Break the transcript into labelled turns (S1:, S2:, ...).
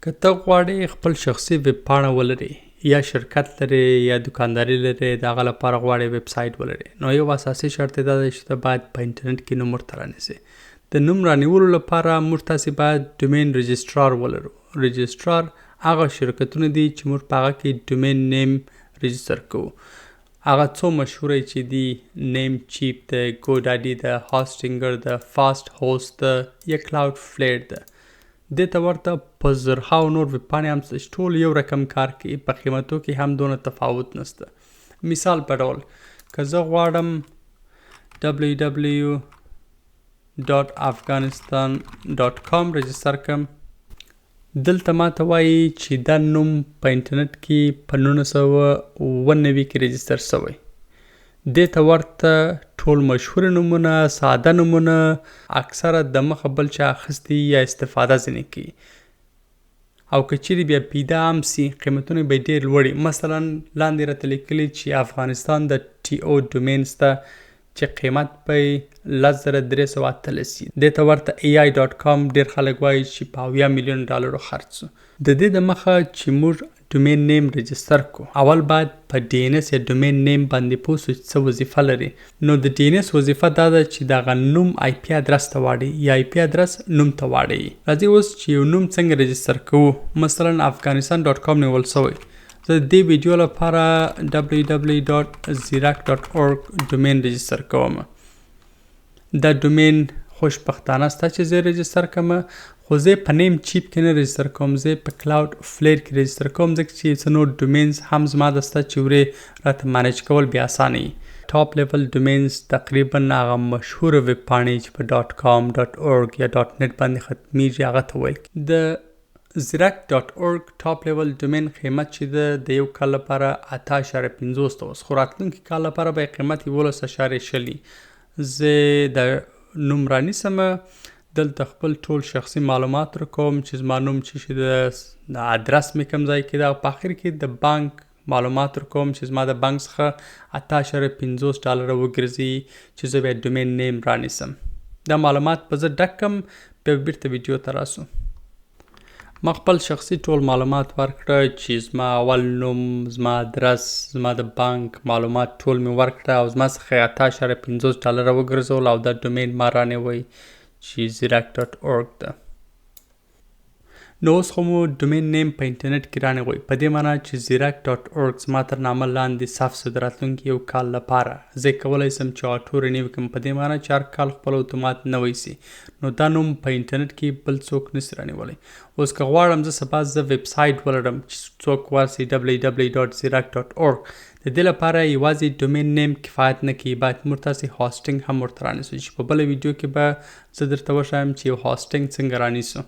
S1: که ته غواړې خپل شخصي ویب پاڼه ولرې یا شرکت لرې یا دوکانداري لرې، د هغه لپاره غواړې ویب سایټ ولرې، نو یو اساسي شرط یې دا دی چې ته باید په انټرنیټ کې نوم ورته رانیسې. د نوم رانیولو لپاره موږ تاسې باید ډومین رجسټرار ولرو. رجسټرار هغه شرکتونه دي چې موږ په هغه کې ډومین نیم رجسټر کوو. هغه څو مشهوره چې دي، نیم چیپ ده، ګو ډاډي ده، هاسټینګر ده، فاسټ هوست ده یا کلاوډ فلیر ده. دې ته ورته په زرهاو نور ویبپاڼې هم شته چې ټول یو رقم کار کوي، په قیمتو کې هم دونه تفاوت نشته. مثال په ډول که زه غواړم www.afghanistan.com رجستر کړم، دلته ما ته وایي چې دا نوم په انټرنیټ کې په 1997 کې رجستر شوی. دې ته ورته ټول مشهور نومونه، ساده نومونه اکثره د مخه بل چا اخیستي یا استفاده ځینې کوي، او که چیرې بیا پیدا هم سي قیمتونه به ډېر لوړ وي. مثلا لاندې راته لیکلي چې افغانستان د ټي او ډومین سته چې قیمت به یې 10,318 وي. دې ته ورته ای آی ډاټ کام ډېر خلک وایي چې په 70 میلیون ډالرو خرڅ سو. د دې د مخه چې موږ ډومین نیم رجستر کو، اول باید په ډي ان اس یا ډومین نیم باندې پوه سو چې څه وظیفه لري. نو د ډي ان اس وظیفه دا ده چې دغه نوم آی پي ادرس ته واړوي یا آی پي ادرس نوم ته واړوي. راځئ اوس چې یو نوم څنګه رجستر کوو. مثلا افغانستان ډاټ کام نیول شوی. زه د دې ویډیو لپاره www.zirak.org ډومین رجستر کوم. دا ډومین خوشبختانه سته چې زه رجستر کړم، خو زه په نیم چیپ کې نه رجستر کوم، زه په کلاوډ فلیر کې رجستر کوم، ځکه چې څه نور ډومینز هم زما د سته چې ورې راته منیج کول بیا اسانه وي. ټاپ لیول ډومینز تقریبا هغه مشهوره ویب پاڼې چې په ډاټ کام، ډاټ اورګ یا ډاټ نت باندې ختمیږي هغه ته ویل کېږي. د زیرک ډاټ اورګ ټاپ لیول ډومین قیمت چې ده د یو کال لپاره 8.50 ته اوس، خو راتلونکي کال لپاره به یې قیمت 11.20 وي. زه د نوم رانیسم، دلته خپل ټول شخصي معلومات ورکوم چې زما نوم څه شي ده، د ادرس مې کوم ځای کې ده، او په اخر کې د بانک معلومات ورکوم چې زما د بانک څخه 8.50 ډالره وګرځي چې زه بیا ډومین نیم رانیسم. دا معلومات به زه ډک کړم، بیا به بیرته ویډیو ته راسو. ما خپل شخصي ټول معلومات ورکړه چې زما اول نوم، زما ادرس، زما د بانک معلومات ټول مې ورکړه، او زما څخه یې 8.50 ډالره وګرځول، او دا ډومین ما رانیوی چې زیرک ډاټ اورګ ده. نو اوس خو مو ډومین نیم په انټرنیټ کې رانیوی، په دې معنی چې زیرک ډاټ اورګ زما تر نامه لاندې ثبت سو د راتلونکي یو کال لپاره. زه کولی سم چې آټو رینیو کړم، په دې معنی چې هر کال خپل اتومات نوی سي. نو دا نوم په انټرنیټ کې بل څوک نسي رانیولی. اوس که غواړم زه سبا زه ویب سایټ ولرم چې څوک ورسي www.zirak.org، د دې لپاره یوازې ډومین نیم کفایت نه کوي، باید موږ تاسې هاسټینګ هم ورته رانیسو چې په بله ویډیو کې به زه درته وښایم چې یو هاسټینګ څنګه رانیسو.